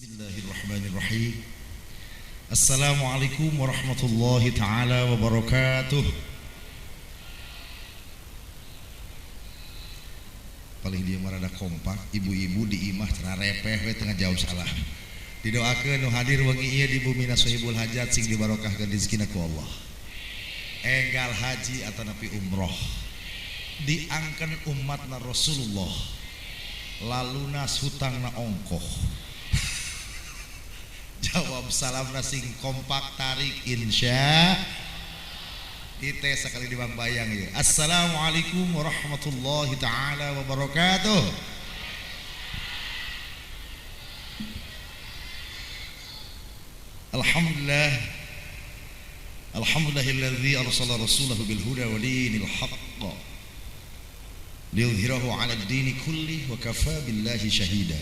Bismillahirrahmanirrahim. Assalamualaikum warahmatullahi taala wabarakatuh. Paling dia marada kompak, ibu-ibu di imah cenah repeh we tengah jawab salah. Didoakeun nu hadir wengi ieu di bumi sohibul hajat sing dibarokahkeun rezekina ku Allah. Enggal haji atanapi umroh. Diangken umatna Rasulullah. Lalunas hutangna ongkoh. Jawab salam sing kompak tarik insya dites sekali di Bang Bayang ya. Assalamualaikum warahmatullahi taala wabarakatuh. Alhamdulillah, alhamdulillahilladzi arsala rasulahu bil huda wa dinil haqq liyudhhirahu 'ala ad-dini kulli wa kafa billahi shahida.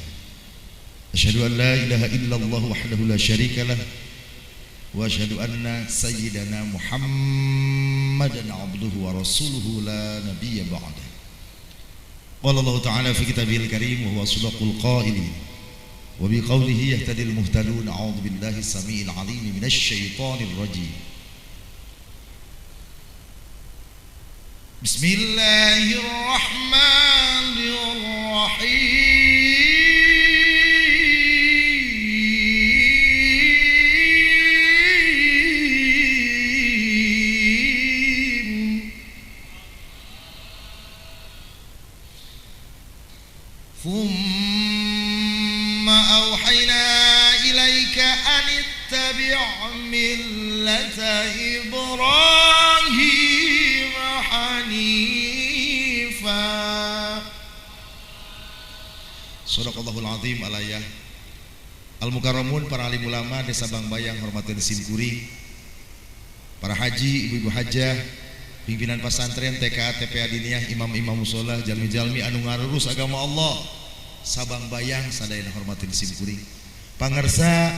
Asyhadu an la ilaha illallah wahdahu la syarika lah wa asyhadu anna sayyidana Muhammadan abduhu wa rasuluhu la nabiyya ba'dah. Qala Allah ta'ala fi kitabihil karim wa huwa sadaqul qailin wa bi qawlihi yahtadil muhtadun. A'udzu billahi samiil alim minasy syaithanir rajim. Bismillahirrahmanirrahim. ثم أوحينا إليك أن اتبع ملة إبراهيم حنيفا. Shadaqallahul azim alayah. Al-Mukarramun, para alim ulama desa Bangbayang, hormatin simkuring, para haji, ibu-ibu hajah, pimpinan pesantren, TK, TPA diniyah, imam-imam musola, jalmi-jalmi anu ngarurus agama Allah Sabang Bayang sadayana hormatin simkuring. Pangersa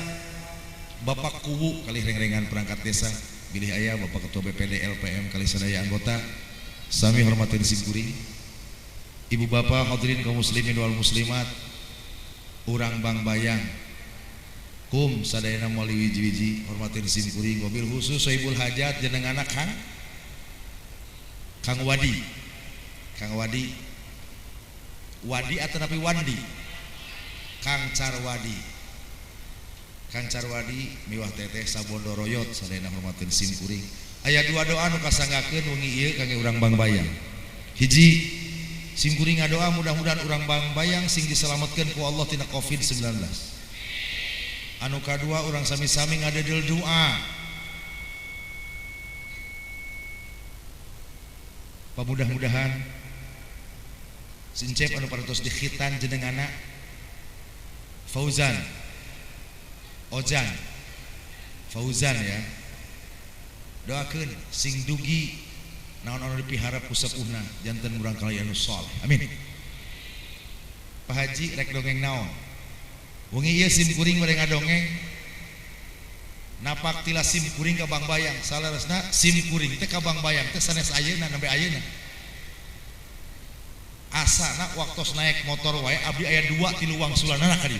Bapak Kuwu kali reng-rengan perangkat desa, bilih aya Bapak Ketua BPD LPM kali sadaya anggota, sami hormatin simkuring. Ibu bapak hadirin kaum muslimin wal muslimat, urang Bang Bayang kum sadayana moal wiji-wiji hormatin simkuring. Wabil khusus sohibul hajat jenengana Kang Kang Wadi, Kang Wadi, Wadi atau napi Wandi, Kang Carwadi, Kang Carwadi miwah teteh sabondo royot sadayana hormatin simkuring. Aya dua doa nu kasanggakeun wengi ieu kangge urang Bang Bayang. Hiji, simkuring ngadoa mudah-mudahan urang Bang Bayang sing diselametkeun ku Allah tina Covid-19. Anu kadua, urang sami-sami ngadedel doa. Pamudah-mudahan sincep anu parantos dikhitan jenengana Fauzan Ojan Fauzan ya, doakeun sing dugi naon anu dipiharap ku sepuhna janten urang kali anu saleh. Amin. Pak Haji rek dongeng naon wengi ieu sim kuring bade ngadongeng napak tila sim kuring ka Bang Bayang. Saleresna sim kuring teh ka Bang Bayang teh sanes ayeuna nembe ayeuna. Asana waktos naik motor wae abdi aya 2 3 wangsulanana ka dieu.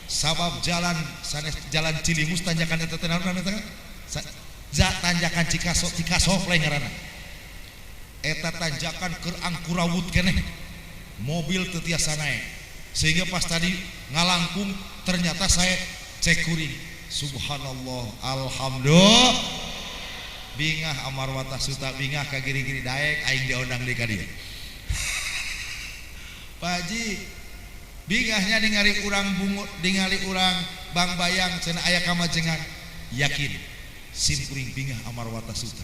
Sabab jalan sanes jalan Cilimus tanjakan eta teh naon eta? Tanjakan Cikaso, Cikaso lain ngaranna. Eta tanjakan keur angkurawut keneh. Mobil teu tiasa naek. Sehingga pas tadi ngalangkung ternyata saya cek kuring. Subhanallah, alhamdulillah. Bingah amarwata suta bingah ka giri-giri daek aing diondang deui ka dieu. Pak Haji, bingahnya ningali urang bungut, ningali urang Bang Bayang cenah aya kamajengan, yakin sim kuring bingah amarwata suta.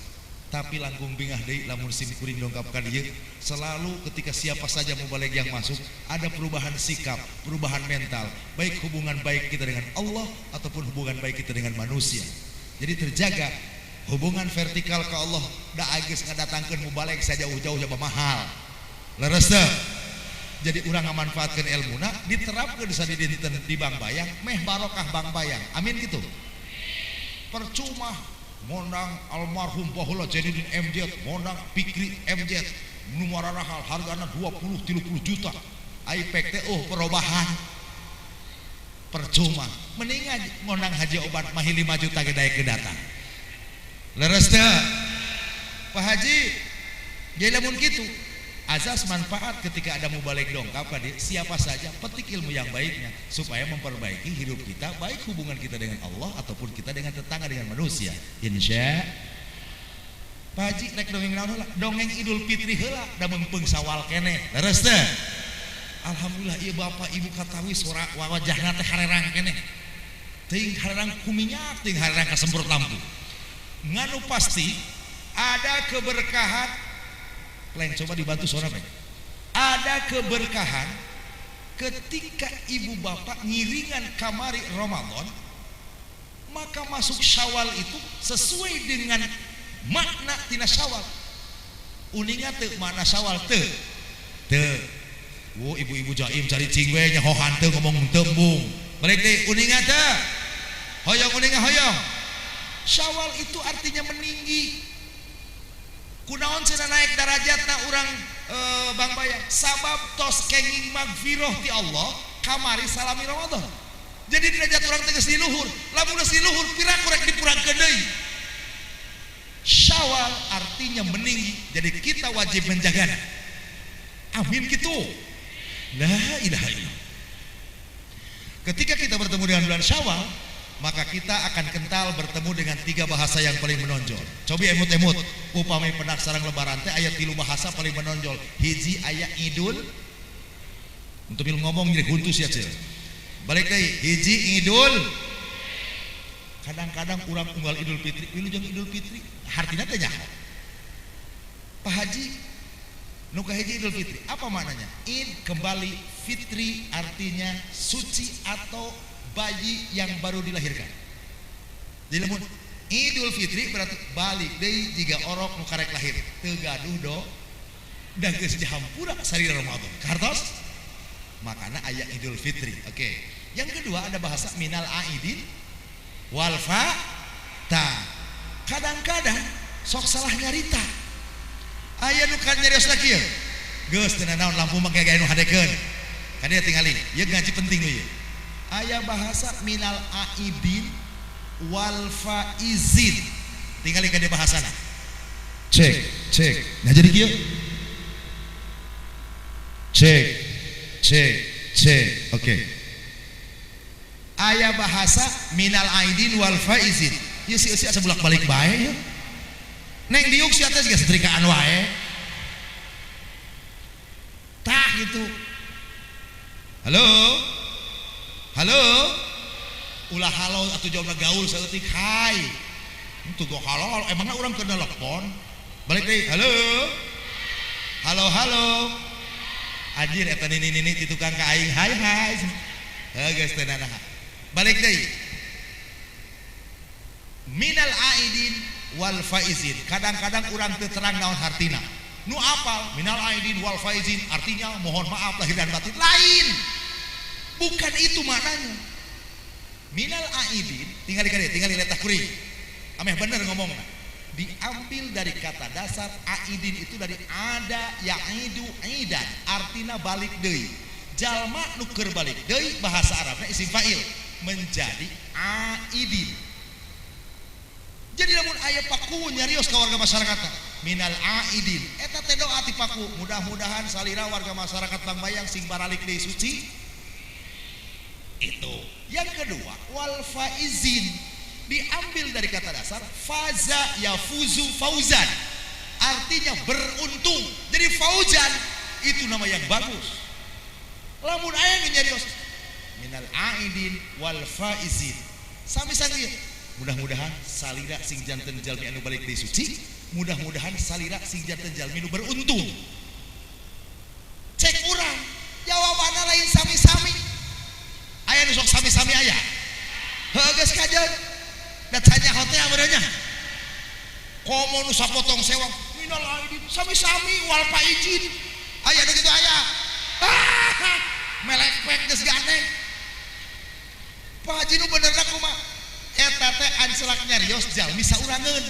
Tapi langkung bingah deui lamun sim kuring dongkap ka dieu, selalu ketika siapa saja mubalig yang masuk ada perubahan sikap, perubahan mental, baik hubungan baik kita dengan Allah ataupun hubungan baik kita dengan manusia. Jadi terjaga hubungan vertikal ke Allah, da geus ngadatangkeun mubalig sajauh-jauh jaba mahal. Leres teu? Jadi urang ngamanfaatkeun ilmuna diterapkeun sadidinten di Bang Bayang meh barokah Bang Bayang. Amin gitu. Percuma ngondang almarhum baheula Jainuddin MZ, ngondang Fikri MZ nu mararahal hargana 20-30 juta. Ai pek teh oh perubahan. Percuma. Mending ngondang Haji Obat mah 5 juta ge daek datang. Leres teu? Pak Haji, jadi lamun kitu azas manfaat ketika ada mubalig dongkap ka siapa saja, petik ilmu yang baiknya supaya memperbaiki hidup kita, baik hubungan kita dengan Allah ataupun kita dengan tetangga, dengan manusia. Insya Pak Haji, rek dongeng naon heula? Dongeng Idul Fitri heula, da meungpeung Sawal keneh. Leres teu? Alhamdulillah, ieu bapak ibu katawi sora wajahna teh harerang keneh. Teuing harerang ku minyak, teuing harerang kasemprot lampu. Nganu pasti ada keberkahan. Pleng, coba dibantu suara, Pleng. Ada keberkahan ketika ibu bapak ngiringan kamari Ramadan, maka masuk Syawal itu sesuai dengan makna tina Syawal. Uninga teu makna Syawal teu? Teu. Wo, ibu-ibu jaim cari cing we nyaho hanteu ngomong tembung. Balik deui, uninga teu? Hoyong uninga, hoyong. Syawal itu artinya meninggi. Kunaon cenah naik darajatna urang Bang Bayang? Sabab tos kenging magfiroh ti Allah kamari salami Ramadan. Jadi derajat urang teh geus di luhur. Lamun geus di luhur, piraku rek dipurangkeun deui? Syawal artinya meninggi. Jadi kita wajib menjaganya. Amin gitu. La ilaha illallah. Ketika kita bertemu dengan bulan Syawal, maka kita akan kental bertemu dengan tiga bahasa yang paling menonjol. Cobi emut-emut, upami pendak sareng lebaran teh aya tilu bahasa paling menonjol. Hiji aya Idul, untuk ngomong jadi huntus ya, cil. Balik deui, hiji Idul. Kadang-kadang urang unggal Idul Fitri, wilujeng Idul Fitri, hartina teh nyaho. Pak Haji, nu kahiji Idul Fitri, apa maknanya? Id kembali, fitri artinya suci atau bayi yang baru dilahirkan. Jadi lamun Idul Fitri berarti balik deui jiga orok nu karek lahir. Teu gaduh do da geus dihampura salira Ramadan. Kartos? Makana aya Idul Fitri. Oke. Yang kedua ada bahasa minal aidin wal ta. Kadang-kadang sok salah nyarita. Aya nu kan nyarios kieu. Geus teu naon, lampu mah gaya nu hadekeun. Kan dia tingali, ieu ngaji penting ieu. Aya bahasa minal aidin wal faizin. Tingali ka dia bahasana. Cek, cek. Nah, jadi kieu. Cek, cek, cek. Oke. Okay. Aya bahasa minal aidin wal faizin. Ieu si eusi asa bolak-balik bae ya. Neng diuk sia teh siga setrikaan wae. Tah gitu. Halo? Halo? Ulah halo atau jawabna gaul saeutik, hai. Itu go halo, emangnya urang keur telepon? Balik deui, halo? Halo, halo. Anjir, eta nini nini ti tukang ka aing, hai hai. Heuh, geus teu nanaha. Balik deui. Minal aidin wal faizin. Kadang-kadang urang teu terang naon hartina. Nu apal minal aidin wal faizin artinya mohon maaf lahir dan batin. Lain. Bukan itu maknanya. Minal aidin, tinggal di tinggal di letah kuring. Ameh bener ngomongna. Diambil dari kata dasar aidin itu dari ada ya'idu aidan, artinya balik deui. Jalma nu keur balik deui bahasa Arabnya isim fa'il menjadi aidin. Jadi lamun aya paku nyarios ka warga masyarakat minal aidin, eta teh doa ti paku, mudah-mudahan salira warga masyarakat Bangbayang sing baralik deui suci. Itu. Yang kedua, wal faizin diambil dari kata dasar faza yafuzu fauzan, artinya beruntung. Jadi fauzan itu nama yang bagus. Lamun aya nyarios minal aidin wal faizin, sami sami mudah-mudahan salira sing janten jalmi anu balik deui suci, mudah-mudahan salira sing janten jalmi nu beruntung. Cek urang jawabanna lain sami-sami. Aya nu sok sami-sami aya? Heuh, geus kajeun da canyaho teh ameureunya. Komo nu sapotong sewang minal aidin sami-sami wal faizin. Aya nu kitu aya? Ah, melek pek geus gandeng. Pak Haji, nu benerna kumaha? Eta teh ancelak nyarios jalmi saurangeun,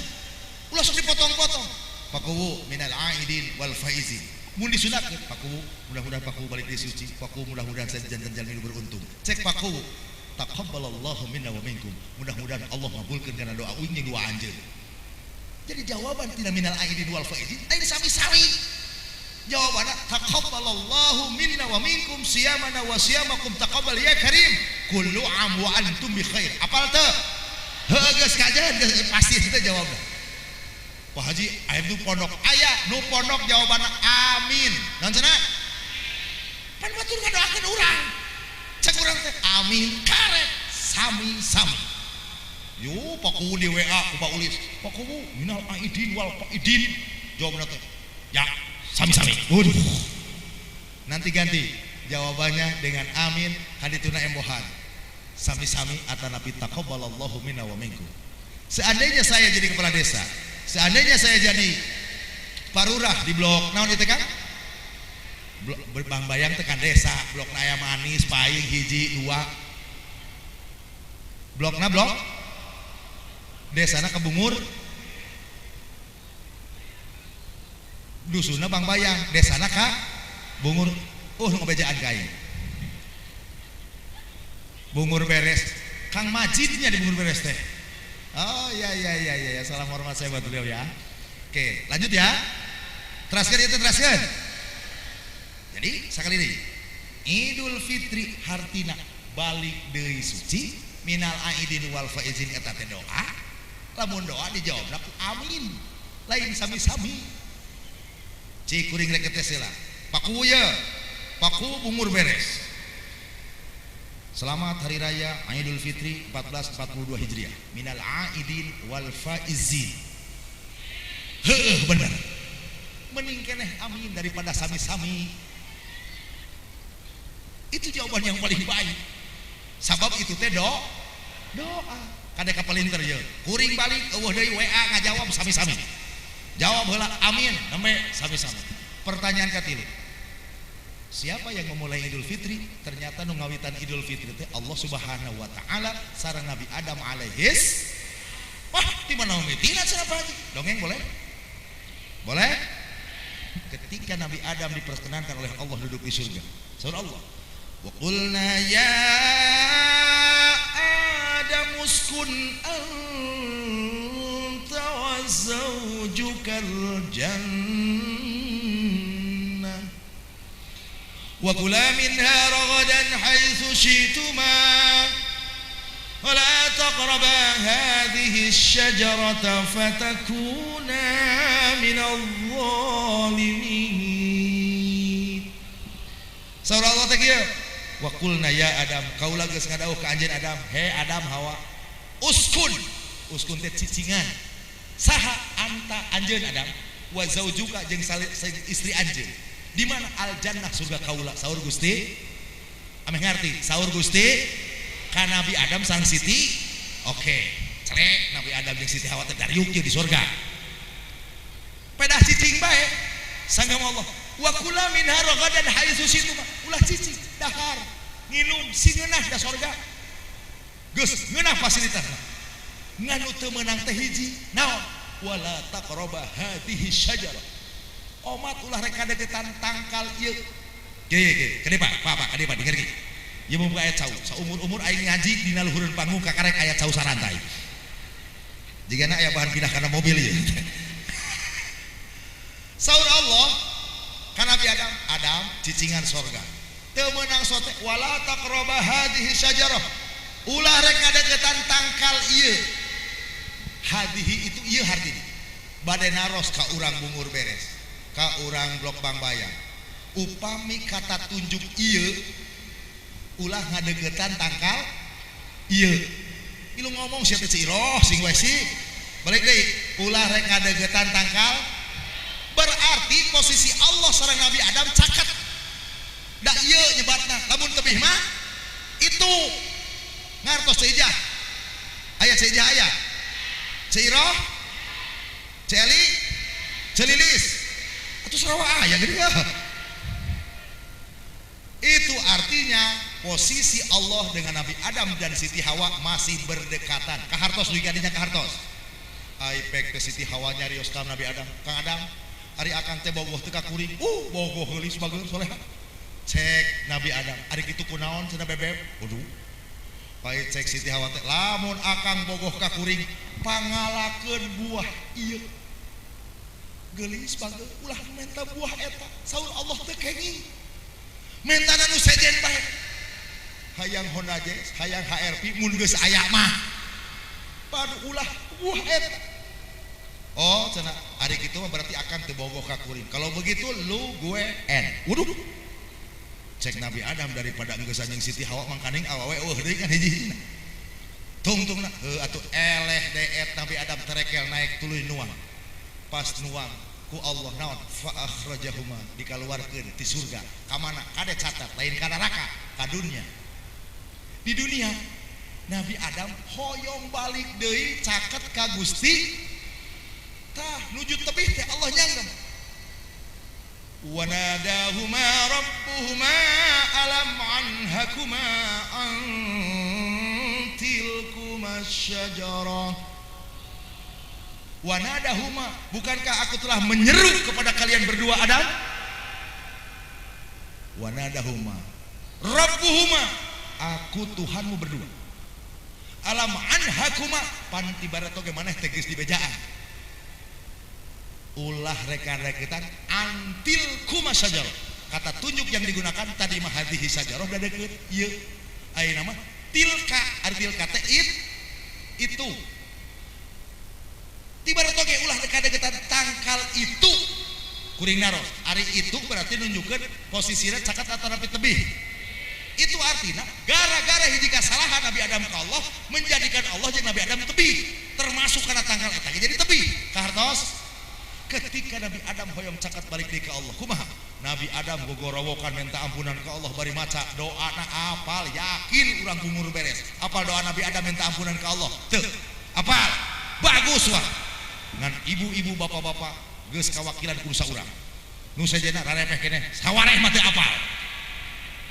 ulah sok dipotong-potong. Pak Kuwu minal aidin wal faizin, mun disunatkeun, Pak Kuwu mudah-mudahan Pak Kuwu balik deui suci, Pak Kuwu mudah-mudahan saya janten jalmi nu beruntung. Cek Pak Kuwu. Taqabbalallahu minna wa minkum. Mudah-mudahan Allah ngabulkeun kana doa uing jeung doa anjeun. Jadi jawaban tidak minal aidin wal faizin, lain sami-sami. Jawabanna taqabbalallahu minna wa minkum siyamana wa siyamakum taqabbal ya karim. Kullu am wa antum bi khair. Apal teu? Heuh geus kajian geus pasti itu jawabna. Pak Haji aya nu pondok, aya nu pondok jawabanna amin. Naon cenah? Pan batur ngadoakeun urang. Cek urang teh amin karek sami-sami. Yo Pak Kuwu di WA ku Pak Ulis. Pak Kuwu minal aidin wal faidin. Jawabna teh ya sami-sami. Waduh. Nanti ganti jawabannya dengan amin kadituna embohan. Sami-sami atanapi taqabbalallahu minna wa minkum. Seandainya saya jadi kepala desa, seandainya saya jadi parurah di blok naon itu kan? Blok Bang Bayang tekan desa, blok aya manis, paing hiji, dua. Blokna blok desana Kebungur, dusunna Bang Bayang, desana ka Bungur. Ngabejaan ka aing. Bungur beres, Kang Majidnya di Bungur beres teh. Oh ya ya ya ya, salam hormat saya buat beliau ya. Oke, lanjut ya. Teraskan itu teraskan. Jadi sekali ini Idul Fitri hartina balik deui suci minal aidin wal faizin eta teh doa. Lamun doa dijawabna ku amin. Lain sami-sami. Cik kuring rek tes heula. Paku ye. Paku Bungur beres. Selamat Hari Raya Idul Fitri 1442 Hijriah. Minal aidin wal faizin. Heuh bener. Mending keneh amin daripada sami-sami. Itu jawaban yang paling baik. Sabab itu teh doa. Kade kapalinter ye. Kuring balik eueuh deui WA ngajawab sami-sami. Jawab heula amin nembe sami-sami. Pertanyaan katilu. Siapa yang memulai Idul Fitri? Ternyata nu ngawitan Idul Fitri teh Allah Subhanahu wa taala sareng Nabi Adam alaihis. Wah, di mana mimitina cenah Pak Haji? Dongeng boleh? Boleh? Ketika Nabi Adam diperkenankan oleh Allah duduk di surga. Surah Allah. Wa qulna ya Adam uskun anta wa zawjukal jannah wa kula minha ragadan haitsu syi'tuma wa la taqraba hadhihi asy-syajarata fatakuna minadh dhalimin. Surah Allah teh kieu. Wa qulna ya Adam, kaula geus ngadawuh ka anjeun Adam, he Adam Hawa, uskun. Uskun teh cicingan. Saha anta anjeun Adam wa zaujuka jeung istri anjeun. Di mana al jannah surga kaula saur Gusti? Ameh ngarti saur Gusti ka Nabi Adam sang Siti. Oke, celek Nabi Adam jeung Siti Hawa teh dariuk di surga. Pedah cicing bae sanggam Allah. Wa kula minha ragadan haitsu syi'tuma. Ulah cicing, dahar, nginum sing ngeunah da sorga. Geus ngeunah fasilitasna. Ngan nu teu meunang teh hiji, naon? Wala taqraba hadhihi syajarah. Omat ulah rek kadegetan tangkal ieu. Ge ge, kade Pak, Pak, Pak, kade Pak denger ge. Ieu mun ayat cau, saumur-umur aing ngaji dina luhureun panggung kakarek ayat cau sarantai. Jigana aya bahan pindah kana mobil ieu. Saur Allah ka Nabi Adam, Adam cicingan sorga. Teu meunang sote wala taqraba hadhihi syajarah. Ulah rek ngadeukeutan tangkal ieu. Hadhihi itu ieu hartina. Bade naros ka urang Bungur beres, ka urang Blok Bang Bayang. Upami kata tunjuk ieu ulah ngadeukeutan tangkal ieu. Ilu ngomong sia teh Iroh sing wae sih. Balik deui, ulah rek ngadeukeutan tangkal. Berarti posisi Allah sareng Nabi Adam caket. Da ieu nyebatna, lamun tebih mah itu ngartos Ceu Ijah. Aya Ceu Ijah aya. Ceu Iroh, Ceu Eli, Ceu Lilis. Atuh Sarawak aya geuning ya. Itu artinya posisi Allah dengan Nabi Adam dan Siti Hawa masih berdekatan. Kahartos dugi kadinya kahartos. Ai pek teh Siti Hawa nyarios ka Nabi Adam. Kang Adam, ari akang teh bogoh teu ka kuring. Bogoh geulis bager soleha. Cek Nabi Adam, ari kitu kunaon cenah bebeb? Waduh. Pait cek Siti Hawa teh lamun akang bogoh ka kuring pangalakeun buah ieu. Geulis bageur ulah menta buah eta. Saur Allah teu kenging. Mentana nu sejen bae. Hayang Honda Jazz, hayang HRV mun geus aya mah. Padu ulah buah eta. Oh, cenah ari kitu mah berarti akang teu bogoh ka kuring. Kalau begitu lu gue N. Waduh. Cek Nabi Adam daripada geus anjing Siti Hawa mangkaning awewe eueuh deui kan hiji-hijina. Tungtungna heuh atuh eleh deet Nabi Adam terekel naik tuluy nuang. Pas nuang ku Allah naon fa akhrajahuma dikaluarkeun ti surga. Ka mana? Kade catat lain ka neraka, ka dunya. Di dunia Nabi Adam hoyong balik deui caket ka Gusti. Tah nuju tebih teh Allah nyanggem. Wa nadahuma rabbuhuma alam anhakuma an tilkuma syajarah. Wa nadahuma, bukankah aku telah menyeru kepada kalian berdua Adam? Wa nadahuma rabbuhuma, aku Tuhanmu berdua. Alam anhakuma, pan ibarat oge maneh teh geus dibejaan. Ulah rekan-reketan antil kuma sajarah. Kata tunjuk yang digunakan tadi mah hadhihi sajarah da deukeut ieu. Ayeuna mah tilka, ari tilka teh itu. Tiba oge ulah dekat-deketan tangkal itu. Kuring naros, ari itu berarti nunjukkeun posisina caket atanapi tebih. Itu artinya gara-gara hiji kasalahan Nabi Adam ke Allah menjadikan Allah jeung Nabi Adam tebih, termasuk karena tangkal eta ge jadi tebih. Kahartos ketika Nabi Adam hoyong caket balik deui ka Allah, kumaha? Nabi Adam gogorowokan minta ampunan ke Allah bari maca doana apal yakin urang bungur beres. Apal doa Nabi Adam minta ampunan ke Allah? Teu. Apal. Bagus wah. Ngan ibu-ibu bapak-bapak geus kawakilan kudu saurang. Nu sejenna raremeh keneh sawareh mah teu apal.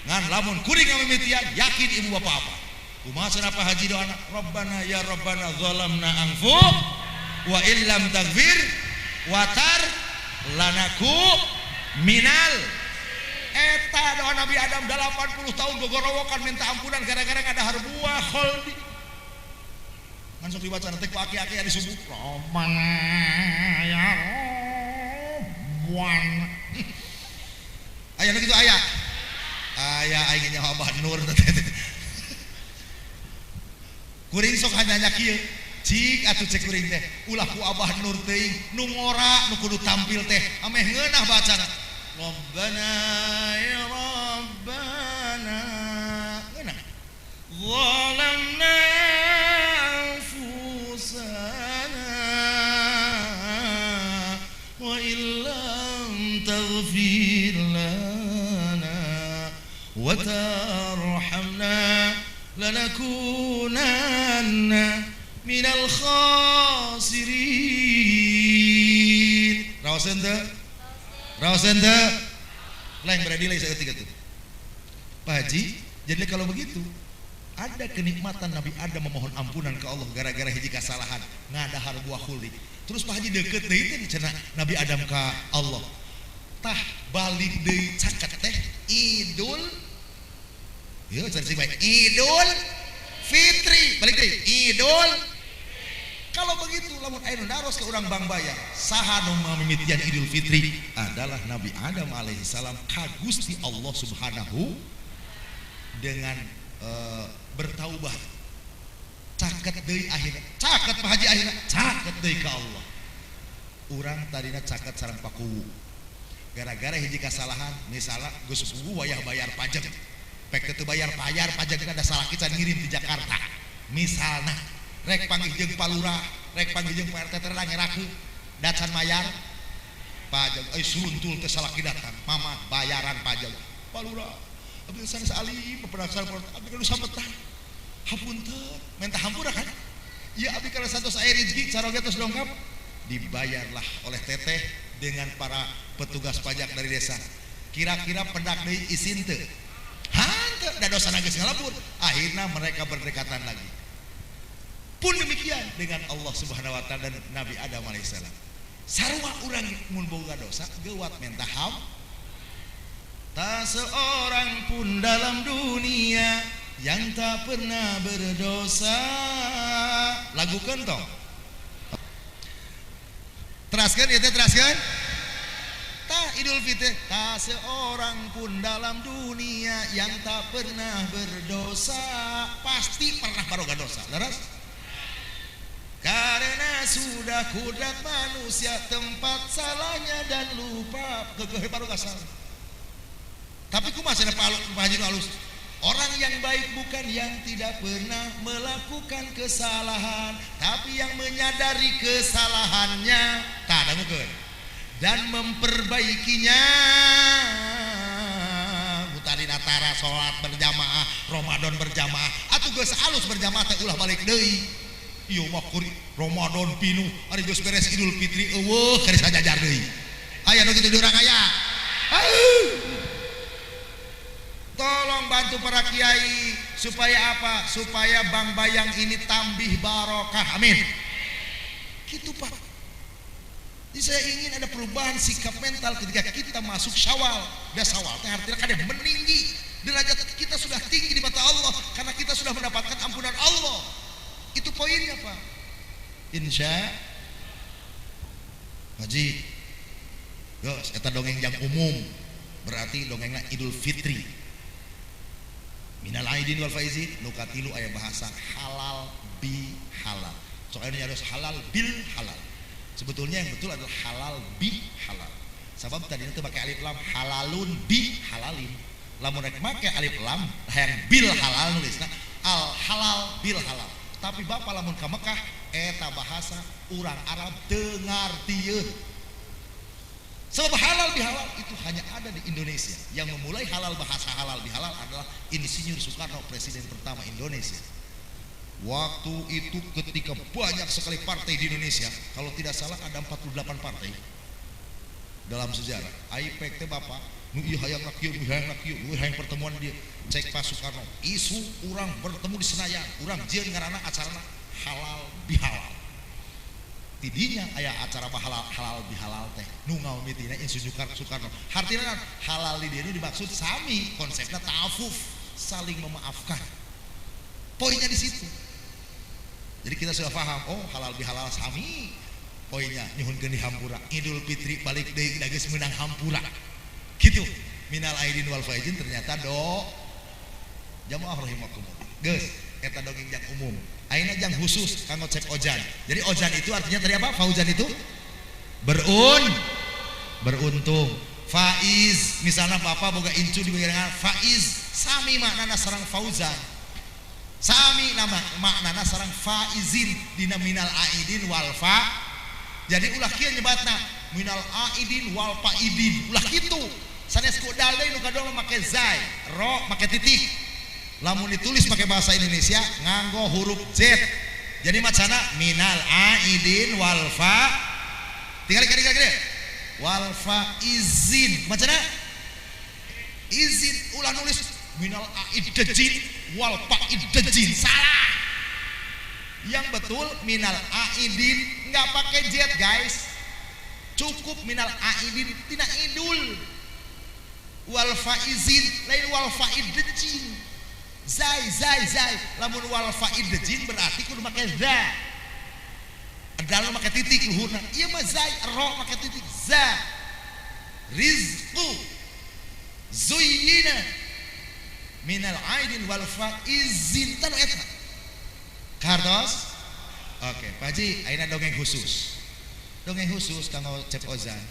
Ngan lamun kuring ngamimitian yakin ibu bapak apa? Kumaha cenah Pak Haji doana? Rabbana ya Rabbana zalamna anfusana wa illam taghfir watar lanaku minal. Eta doa Nabi Adam 80 tahun gogorowokan minta ampunan gara-gara ngadahar buah kholdi. Ngan sok dibaca nanti ku aki-aki di subuh. Rabbana ya Rabbana. Aya nu kitu aya. Aya aing nyaho Abah Nur. Kuring sok hanya kieu. Cik atuh cek kuring teh ulah ku Abah Nur teuing nu ngora nu kudu tampil teh ameh ngeunah bacana. Rabbana ya Rabbana ngeunah. Zalamna anfusana wa illam taghfir lana wa tarhamna lanakunanna minal khasirin. Rawaseun teu? Rawaseun teu? Lain berarti lain saeutik atuh. Pak Haji, jadi kalau begitu ada kenikmatan Nabi Adam memohon ampunan ke Allah gara-gara hiji kasalahan ngadahar buah khuldi. Terus Pak Haji deket deui teh cenah Nabi Adam ka Allah. Tah balik deui caket teh Idul. Ieu cenah sing bae Idul Fitri, balik deui Idul. Kalau begitu lamun aya nu naros ke urang Bangbayang, saha nu mamimitian Idul Fitri adalah Nabi Adam alaihi salam ka Gusti Allah Subhanahu dengan bertaubat. Caket deui akhirna, caket Pak Haji akhirna, caket deui ka Allah. Urang tadina caket sareng pakuwu. Gara-gara hiji kasalahan, misalnya geus subuh wayah bayar pajak. Pek teu bayar bayar pajak ada salah kita ngirim di Jakarta. Misalna rek panggih jeung Pak Lurah, rek panggih jeung Pak RT teh ngerakeun dacan mayar pajak. Euy suruntul teh salaki datang, mama bayaran pajak. Pak Lurah, abdi sanes alim penasaran abdi kudu sampetan. Hapunten, minta hampura kan? Iya abdi kana santos aya rezeki caroge tos dongkap. Dibayarlah oleh teteh dengan para petugas pajak dari desa. Kira-kira pendak deui isin teu? Hanteu, da dosana geus ngalebur. Akhirna mereka berdekatan lagi. Pun demikian dengan Allah Subhanahu wa taala dan Nabi Adam alaihissalam. Sarua urang mun boga dosa geuwat minta ham. Tak seorang pun dalam dunia yang tak pernah berdosa. Lagukan tong. Teraskan ya teh, teraskan. Tah Idul Fitri, tak seorang pun dalam dunia yang tak pernah berdosa, pasti pernah baroga dosa. Leres? Karena sudah kudrat manusia tempat salahnya dan lupa kekeh baroga salah. Tapi kumaha cenah Pak Haji nu alus? Orang yang baik bukan yang tidak pernah melakukan kesalahan, tapi yang menyadari kesalahannya, tah dangukeun, dan memperbaikinya. Mutadin atara salat berjamaah, Ramadan berjamaah, atuh geus alus berjamaah teh ulah balik deui. Ieu mah kuri Ramadan pinuh, ari geus beres Idul Fitri eueuh kari sajajar deui. Aya nu kitu di urang aya. Tolong bantu para kiai supaya apa? Supaya Bangbayang ini tambih barokah. Amin. Gitu Pak. Jadi saya ingin ada perubahan sikap mental ketika kita masuk Syawal. Dan Syawal teh artinya kadang meninggi derajat kita, sudah tinggi di mata Allah karena kita sudah mendapatkan ampunan Allah. Itu poinnya Pak. Insya Haji. Geus eta dongeng yang umum. Berarti dongengnya Idul Fitri. Minal aidin wal faizin, nu katilu aya bahasa halal bi halal. Soalnya harus halal bil halal. Sebetulnya yang betul adalah halal bi halal. Sebab tadi itu pakai alif lam, halalun bi halalin. Lamun rek make alif lam hayang bil halal nulisna al halal bil halal. Tapi bapak lamun ka Mekah eta bahasa urang Arab teu ngartieun. Sebab halal bihalal itu hanya ada di Indonesia. Yang memulai halal bahasa halal bihalal adalah Insinyur Soekarno, presiden pertama Indonesia. Waktu itu ketika banyak sekali partai di Indonesia, kalau tidak salah ada 48 partai dalam sejarah. AIPEC teh bapak, nu ieu hayang kieu, nu hayang kieu, nu hayang pertemuan dia. Cek Pak Soekarno, isu urang bertemu di Senayan, urang jieun ngaranna acarana halal bihalal. Tidinya aya acara halal halal bihalal teh nu ngawamitina Insinyur Soekarno. Hartina halal di dieu dimaksud sami konsepnya ta'afuf, saling memaafkan. Poinnya di situ. Jadi kita sudah paham, oh halal bihalal sami. Poinnya nyuhunkeun di hampura. Idul Fitri balik deui da geus meunang hampura. Gitu. Minal aidin wal faizin ternyata do jamaah rahimakumullah. Geus eta dongeng jang umum. Ayeuna jang khusus kanggo cek ojan. Jadi ojan itu artinya tadi apa? Fauzan itu beruntung. Faiz misalnya bapak boga incu di bagian Faiz sami maknana sareng Fauzan. Sami nama maknana sareng faizin dina minal aidin wal fa. Jadi ulah kieu nyebatna minal aidin wal faidin. Ulah kitu. Sanes ku dal deui nu kadua make zai, ro make titik. Lamun ditulis pakai bahasa Indonesia nganggo huruf Z. Jadi macana minal aidin wal fa. Tinggal kali kali wal faizin. Macana izin ulah nulis minal aidejin wal faidejin, salah. Yang betul minal aidin nggak pakai Z guys. Cukup minal aidin tina idul. Wal faizin lain wal faidejin. Zai zai zai, lamun wal faidejin berarti kudu make za. Dalam make titik luhurna. Ieu mah zai, ro make titik za. Rizqu zuyyina minal aidin wal faizin tanu eta. Kartos? Oke, Pak Haji, ayeuna dongeng khusus. Dongeng khusus kanggo Cep Ozan.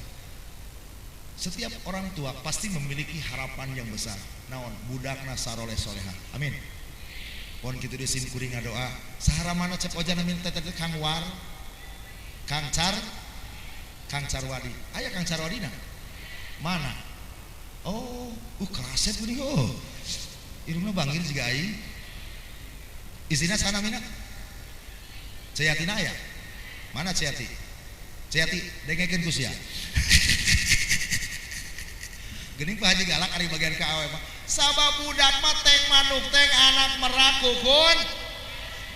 Setiap orang tua pasti memiliki harapan yang besar. Naon, budakna saroleh soleha. Amin. Pon kitu deui sim kuring ngadoa. Saharamana Cep Ojan amin teh teh Kang War, Kang Car, Kang Carwadi. Aya Kang Carwadina? Mana? Oh, kasep geuning oh. Irungna bangir jiga aing. Istrina sana mina? Ceyatina aya? Mana Ceyati? Ceyati dengekeun ku sia. Geuning Pak Haji galak ari bagian ka awewe mah. Sabab budak mah teng manuk teng anak merak kukun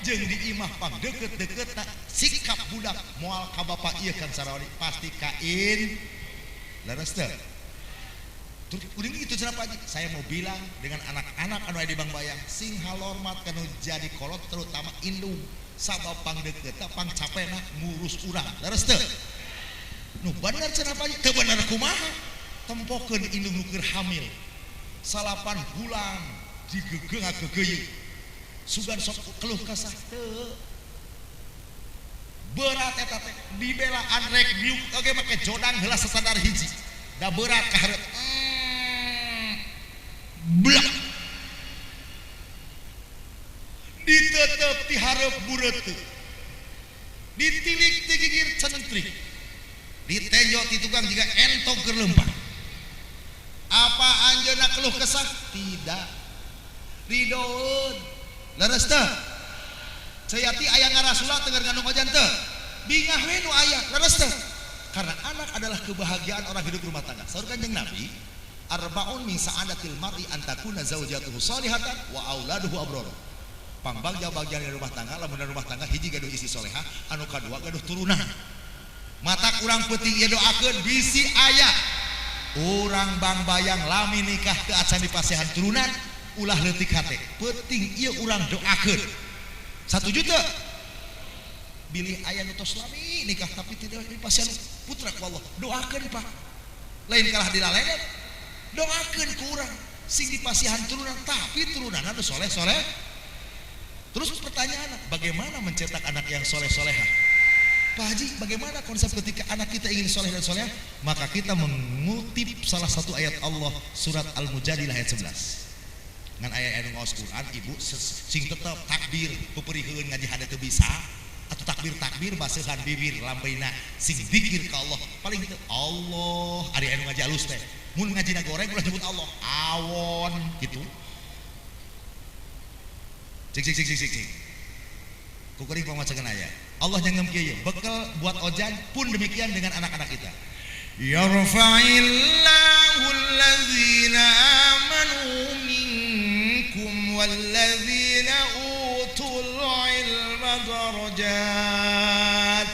jeung di imah pang deket-deket sikap budak moal ka bapak ieu kan sarawadi pasti kain leres teu. Terus kuring itu cenah Pak Haji, saya mau bilang dengan anak-anak anu aya di Bangbayang sing halormat kanu jadi kolot terutama indung sabab pangdeukeutna pangcapena ngurus urang. Leres teu? Nu bener cenah Pak Haji, teu bener kumaha? Tempokeun indung nu keur hamil. 9 bulan digegeung ngagegeuyeung. Sugan sok keluh kesah teu. Berat eta teh dibelaan rek diuk oge make jodang heula sasadar hiji. Da berat ka hareup. Blak. Ditetep ti hareup bureuteuh. Ditilik ti gigir centrik. Ditenjo ti tukang jiga entog keur leumpang. Apa anjeunna keluh kesah? Tidak. Ridoeun. Leres teu? Ceyati aya ngarasula teu ngandung ojan teu? Bingah we nu aya, leres teu? Karena anak adalah kebahagiaan orang hidup rumah tangga. Saur Kanjeng Nabi, arbaun min sa'adatil mar'i an takuna zaujatuhu salihatan wa auladuhu abrara. Pangbagja-bagja di rumah tangga, lamun rumah tangga hiji gaduh istri solehah, anu kadua gaduh turunan. Mata kurang peuting ieu doakeun bisi aya urang Bangbayang lami nikah teu acan dipasihan turunan, ulah leutik hate. Peuting ieu urang doakeun. 1 juta bilih aya nu tos lami nikah tapi tidak dipasihan putra ku Allah, doakeun Pak. Lain kalah dilaledet, doakeun ku urang sing dipasihan turunan tapi turunanna nu soleh-soleh. Terus pertanyaan, bagaimana mencetak anak yang soleh-solehah? Pak Haji, bagaimana konsep ketika anak kita ingin soleh dan solehah? Maka kita mengutip salah satu ayat Allah, surat Al-Mujadilah ayat 11. Ngan ayat anu ngaos Quran, ibu sing tetep takbir, peperiheun ngaji hade teu bisa, atau takbir-takbir baseuhan bibir lampeina sing zikir ka Allah. Paling teu Allah, ari anu ngaji alus teh. Mun ngajina goreng ulah nyebut Allah, awon gitu. Cik cik cik cik cik cik. Kukuring pamacakeun aya. Allah nyanggem kieu ye, bekal buat ojan pun demikian dengan anak-anak kita. Yarfa'illahu allazina amanu minkum wallazina utul ilma darajat.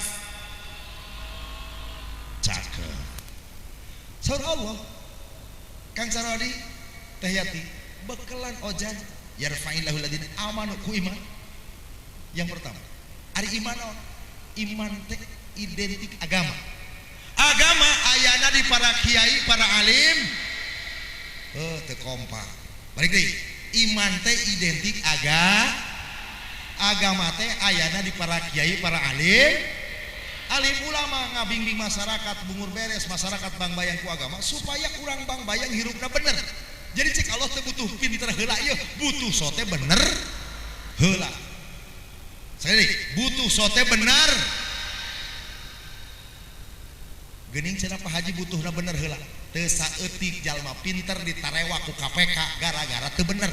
Cakep. Saur Allah, Kang Sarwadi, Teh Yati, bekelan ojan yarfa'illahu allazina amanu ku iman. Yang pertama, ari iman naon? Iman teh identik agama. Agama ayana di para kiai, para alim. Teu kompak. Balik deui. Iman teh identik agama teh ayana di para kiai, para alim. Alim ulama ngabingbing masyarakat bungur beres masyarakat Bangbayang ku agama supaya urang Bangbayang hirupna bener. Jadi cek Allah teh butuh pinter heula ieu, butuh sote bener heula. Sekali butuh sote bener. Geuning cenah Pak Haji butuhna bener heula. Teu saeutik jalma pinter ditarewa ku KPK gara-gara teu bener.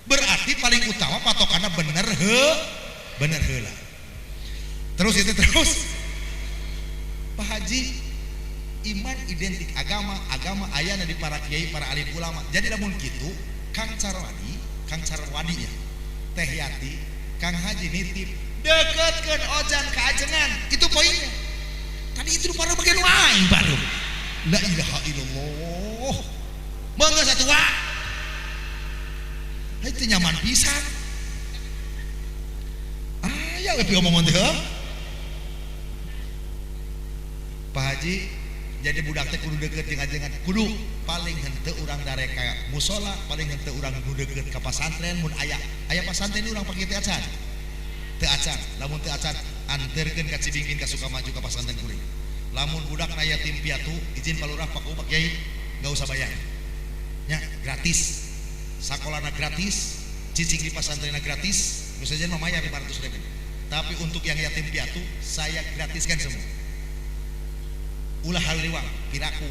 Berarti paling utama patokanna bener bener heula. Terus itu terus. Pak Haji iman identik agama, agama ayana di para kiai, para alim ulama. Jadi lamun kitu Kang Carwadi ya, Teh Yati, Kang Haji nitip deketkeun ojan ka ajengan. Itu poinnya. Tadi itu para bagian lain baru. La ilaha illallah. Mangga satu wa. Itu nyaman pisan. Aya we omongan teh. Pak Haji jadi budak teh kudu deket jeung ajengan, kudu paling henteu urang darek ka musola, paling henteu urang nu deket ka pasantren mun aya. Aya pasantren urang pake teu acan. Teu acan, lamun teu acan anterkeun ka Cibingbin ka Sukamaju ka pasantren kuring. Lamun budak na yatim piatu, izin Pak Lurah, Pak Kuwu, Pak Kiai, nggak usah bayar. Nya gratis. Sakolana gratis, cicing di pasantrenna gratis, nu sejen mah mayar 500.000. Tapi untuk yang yatim piatu saya gratiskan semua. Ulah haliwang piraku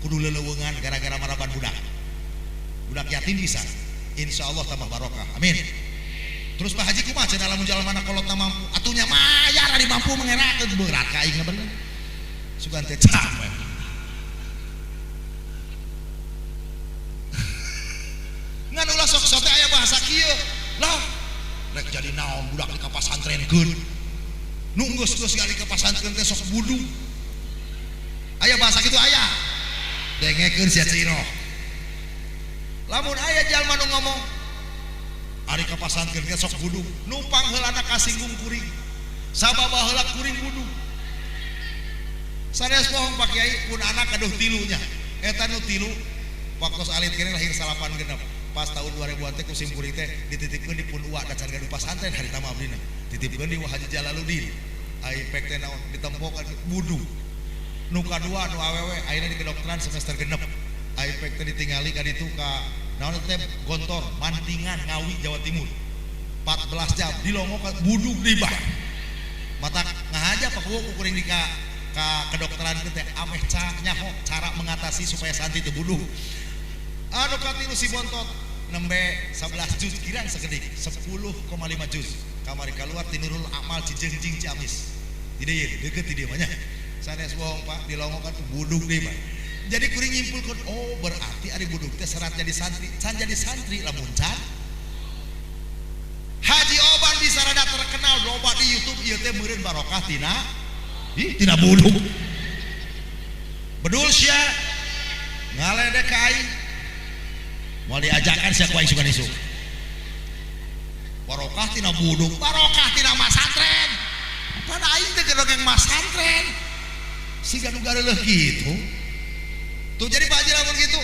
kudu leleuweungan gara-gara maraban budak. Budak yatim bisa, insya Allah tambah barokah, amin. Terus Pak Haji kumaha cenah lamun jalmana kolotna mampu, atunya mayar ari mampu mengerakeun berat ka aing bener. Sugan teh capek. Ngan ulah sok sote aya bahasa kieu. Lah, rek jadi naon budak di ka pasantrenkeun. Nu geus-geus gali ka pasantren teh sok budug. Aya bahasa kitu aya. Dengekeun sia Cino. Lamun aya jalma nu ngomong ari ka pasantren ge sok budug, nu pangheulana kasinggung kuring. Sabab baheula kuring budug. Sanes bohong Pak Kiai, pun anak kaduh tilunya. Eta nu tilu waktu alit kene lahir salapan genep. Pas tahun 2000-an teh ku sim kuring teh dititipkeun di pun uak da can gaduh pasantren harita mah abdina. Dititipkeun di Haji Jalaluddin. Ai pek teh naon ditempokan budug. Nu kadua nu awewe ayeuna di kedokteran semester genep. Ai pek teh ditingali ka ditu ka naon teh Gontor, Mantingan, Ngawi, Jawa Timur. 14 jam dilongok budug di bah. Mata ngahaja Pak Kuwu kuring di ka kedokteran teh ameh nyaho cara mengatasi supaya santri teu budug. Anu katilu si bontot nembe 11 juz kirang sakedik 10,5 juz. Kamari keluar ti Nurul Amal Cijengjing Ciamis. Di dieu deukeut di dieu mah nya. Sanes bohong Pak, dilongokan tuh budug deui Pak. Jadi kuring nyimpulkeun, oh berarti ari budug teh serat jadi santri, can jadi santri lamun can. Haji Oban bisa rada terkenal loba di YouTube ieu teh meureun barokah tina ih tina budug. Bedul sia ngaledek ka aing. Moal diajakan sia ku aing sugan isuk. Barokah tina budug, barokah tina masantren. Pada aing teh keur dongeng masantren. Siga nu gareuleih kitu. Tuh jadi Pak Haji lamun kitu,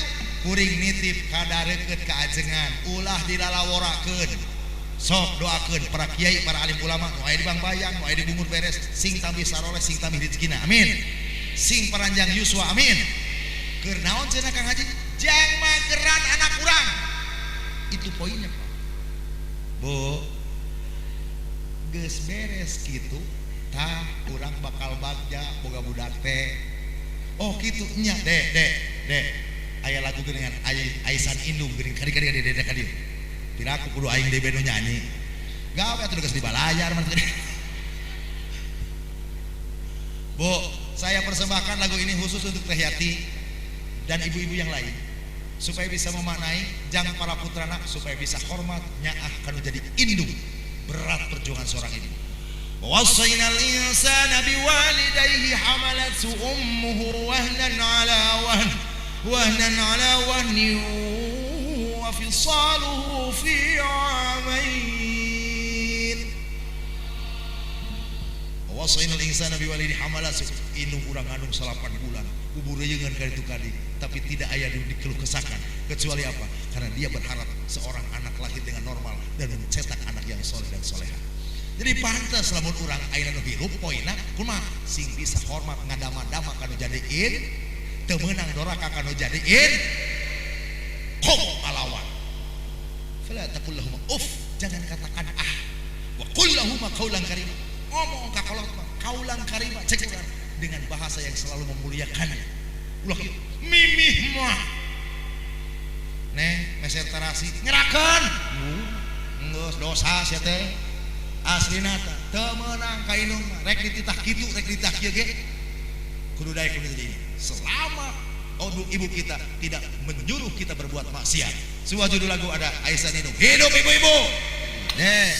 kuring nitip kadareukeut ka ajengan, ulah dilalaworakeun. Sok doakeun para kiai, para alim ulama nu aya di Bangbayang, nu aya di Bungur beres, sing tambih saroleh, sing tambih rezekina. Amin. Sing paranjang yuswa, amin. Keur naon cenah Kang Haji? Jang mageran anak urang. Itu poinnya, Pak. Bu, geus beres kitu, tah urang bakal bagja boga budak teh. Oh kitu nya, dek dek dek. Aya lagu geuningan Aisan Indung geuning kadi kadi kadi dek kadi. Piraku kudu aing deui nu nyanyi. Gawe atuh geus dibalayar mah. Bu, saya persembahkan lagu ini khusus untuk Teh Yati dan ibu-ibu yang lain supaya bisa memaknai jang para putrana supaya bisa hormat nyaah kanu jadi indung. Berat perjuangan seorang ibu. Wasainal insana biwalidayhi hamalathu ummuhu wahnan ala wahn wahnan ala wahni wa fisaluhu fi amain. Wasainal insana biwalidayhi hamalathu indung urang ngandung 8 bulan bubureungeun ka ditu kali, tapi tidak aya dikeluh kesahkan kecuali apa? Karena dia berharap seorang anak lahir dengan normal dan mencetak anak yang soleh dan soleha. Jadi pantas lamun urang ayeuna nu hirup poina kumaha sing bisa hormat ngadama-dama kanu jadiin, teu meunang doraka kanu jadiin, komo ngalawan. Fala taqul lahum uff, jangan katakan ah. Wa qul lahum qaulan karima. Ngomong ka kolot mah kaulan karima cek urang dengan bahasa yang selalu memuliakannya. Ulah kieu mimih mah. Neng meser tarasi ngerakeun. Geus dosa sia teh. Aslina teh teu meunang ka indung mah rek dititah kitu rek dititah kieu ge kudu daek kudu jadi ini. Selama ibu kita tidak menyuruh kita berbuat maksiat. Sebuah judul lagu ada Aisyah Nino. Hidup ibu-ibu. Nih.